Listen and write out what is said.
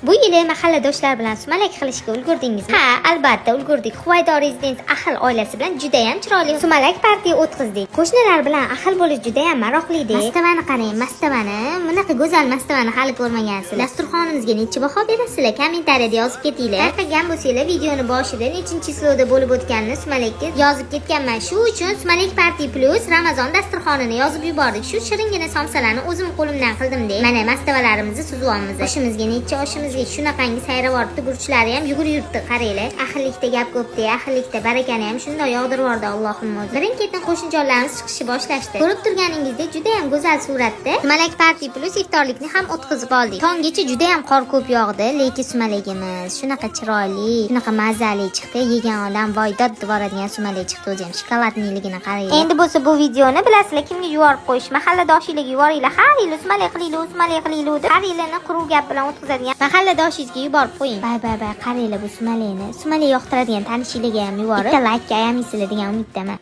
Bu yili mahalladoshlar bilan sumalak qilishga ulgurdingizmi? Ha, albatta ulgurdik. Huvaydo Residence ahil oilasi bilan judayam chiroyli sumalak parti o'tkazdik. Qo'shnilar bilan ahil bo'lish judayam maroqli. Mastavani qarang, mastavani. Bunaqa go'zal mastavani hali ko'rmagansizlar. Dasturxonimizga necha baho berasizlar? Kommentariyada yozib ketinglar. Payqagan bo'lsanglar, videoni boshida nechinchi число da bo'lib o'tganini sumalakka yozib ketganman. Shu uchun Sumalak Party Plus Ramazon dasturxonini yozib yubordik. Shu shiringina somsalarni o'zim qo'limdan qildim de. Mana, mastavalarimizni suzyapmiz. Oshimizga necha, oshimizga shunaqangi sayrab yuboribdi, gurchlari ham yugurib yuribdi, qaranglar. Ahillikda gap ko'pdi, ahillikda barakani ham shundoq yog'dirib yubordi Allohim o'zi. Birin-ketin qo'shnijonlarimiz chiqishni boshlashdi. Ko'rib turganingizdek, juda ham go'zal suratda Sumalak Party Plus iftorlikni ham o'tkazib oldik. Tonggacha juda ham qor ko'p yog'di, lekin sumalagimiz shunaqa chiroyli, shunaqa mazali chiqdi. Yegan odam voy dod deb yuboradigan sumalak chiqdi o'zi ham. Шоколадный ligini qaranglar. Endi bo'lsa bu videoni bilasizlar kimga yuborib qo'yish? Mahalladoshinglarga yuboringlar. Har yili sumalak qilaylik, sumalak qilaylik deb har yilini quruq gap bilan o'tkazadigan mahalladoshingizga yuborib qo'ying. Bay bay bay, qaranglar bu sumalakni. Sumalak yoqtiradigan tanishinglarga ham yuborib, bitta laykka ayamaysizlar degan umiddaman.